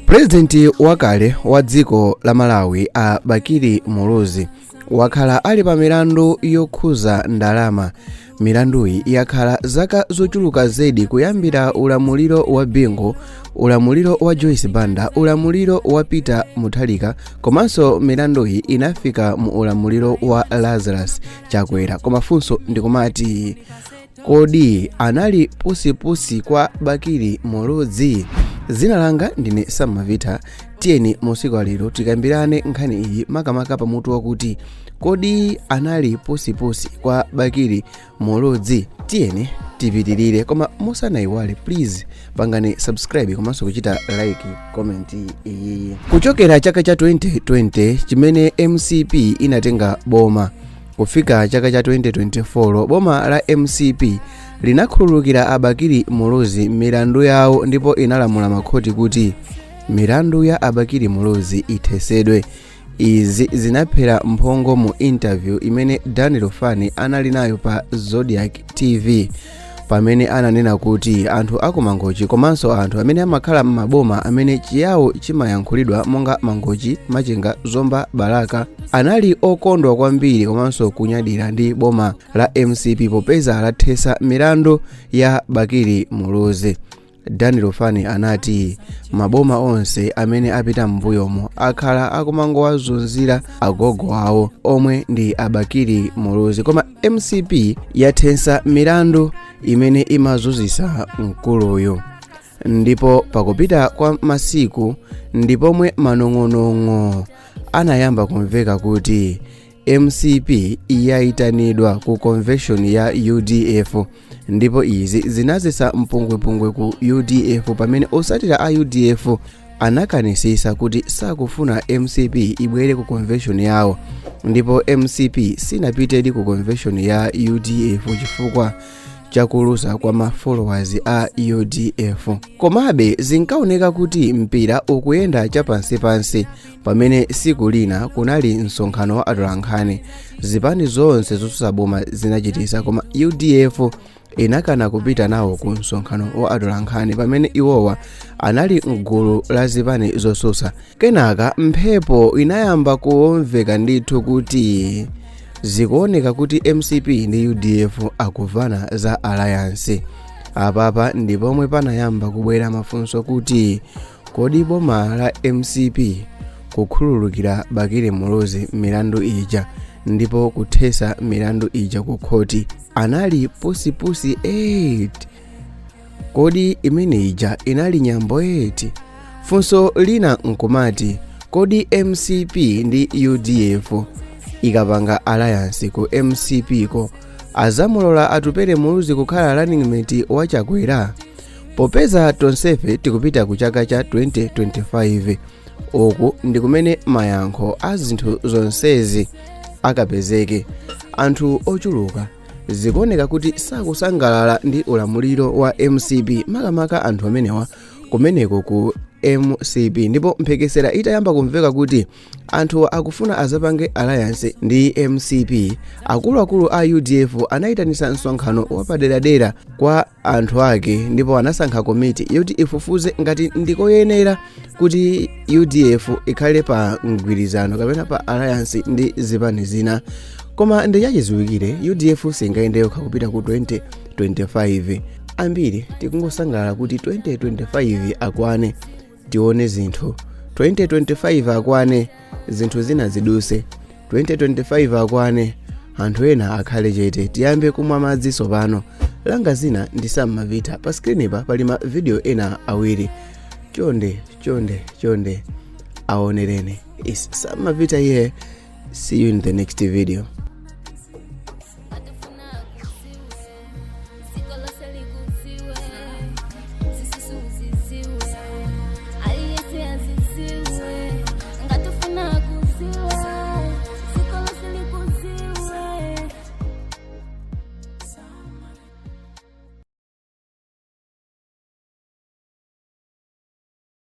Purezidenti wakale wa dziko la Malawi a Bakili Muluzi wakhala ali pa milandu yokhuza ndalama. Milanduyi yakhala zaka zochuluka zedi, kuyambira ulamuliro wa Bingu, ulamuliro wa Joyce Banda, ulamuliro wa Peter Mutharika, komanso milanduyi inafika mu ulamuliro wa Lazarus Chakwera. Koma funso ndikumati, kodi anali pusipusi kwa Bakili Muluzi? Dzina langa ndine Samavita. Tiyeni musiku alero tikambirane nkhani iyi, makamaka pamutu wakuti kodi anali pusipusi kwa Bakili Muluzi? Tiyeni tipitirire, koma musanayiwale, please pangani subscribe komanso kuchita like, comment iyi. Kuchokera chaka cha 2020 chimene MCP inatenga boma kufika chaka cha 2024, boma la MCP linakhululukira Abakili Muluzi milandu yawo ndipo inalamula makhoti kuti milandu ya Abakili Muluzi ithesedwe. Izi zinaphera mphongo mu interview imene Daniel Fani anali nayo pa Zodiac TV, pamene ananena kuti anthu aku Mangochi komanso anthu amene amakhala m'maboma amene Chiyawo chimayankhulidwa monga Mangochi, Machinga, Zomba, Balaka anali okondwa kwambiri komanso kunyadira ndi boma la MCP popeza lathesa milandu ya Bakili Muluzi. Daniel Fani anati maboma onse amene apita m'mbuyomo akhala akumangowazunzira agogo awo omwe ndi Abakili Muluzi, koma MCP yathetsa milandu imene imazunzitsa mkuluyu. Ndipo pakupita kwa masiku ndipomwe manong'onong'o anayamba kumveka kuti MCP yayitanidwa ku convention ya UDF, ndipo izi zinazisa mpungwepungwe ku UDF pamene osatira a UDF anakanisisa kuti sakufuna MCP ibwere ku convention yawo. Ndipo MCP sinapitedi ku convention ya UDF chifukwa chakuluza kwa ma followers a UDF. Komabe zinkaoneka kuti mpira ukuyenda chapansipansi pamene siku lina kunali msonkhano wa atolankhani. Zipani zonse zotsutsa boma zinachitisa, koma UDF inakana kupita nawo ku msonkhano wa atolankhani pamene iwowa anali mgulu la zipani zotsutsa. Kenaka mphepo inayamba kuomveka ndithu kuti zikuoneka kuti MCP ndi UDF akuvana za alliance. Apapa ndi pomwe panayamba kubwera mafunso kuti kodi boma la MCP kukhululukira Bakili Muluzi milandu ija ndipo kuthesa milandu ija ku khoti anali pusipusi 8? Kodi imene ija inali nyambo 8? Funso lina nkumati, kodi MCP ndi UDF ikapanga alliance, ku MCP ko azamulola Atupele Muluzi kukhala running mate wa Chakwera? Popeza tonsefe tikupita ku chaka cha 2025, uku ndi kumene mayankho a zinthu zonsezi akapezeke. Anthu ochuluka zikuoneka kuti sakusangalala ndi ulamuliro wa MCP, makamaka anthu amenewa kumeneko ku MCP. Ndipo mphekesera itayamba kumveka kuti anthu akufuna azapange alliance ndi MCP, akuluakulu a UDF anayitanisa msonkhano wapaderadera kwa anthu ake ndipo anasankha komiti yoti ifufuze ngati ndikoyenera kuti UDF ikhale pa mgwirizano kapena pa alliance ndi zipani zina. Koma ndichachidziwikire UDF singayende yokha kupita ku 2025. Ambiri tikungosangalala kuti 2025 akwane tione zinthu, 2025 akwane zinthu zina ziduse, 2025 akwane anthu ena akhale chete, tiyambe kumwa madzi tsopano. Langa zina ndi Samavita. Pa screen pa pali ma video ena awiri, chonde chonde chonde aonereni. Is Samavita here, see you in the next video.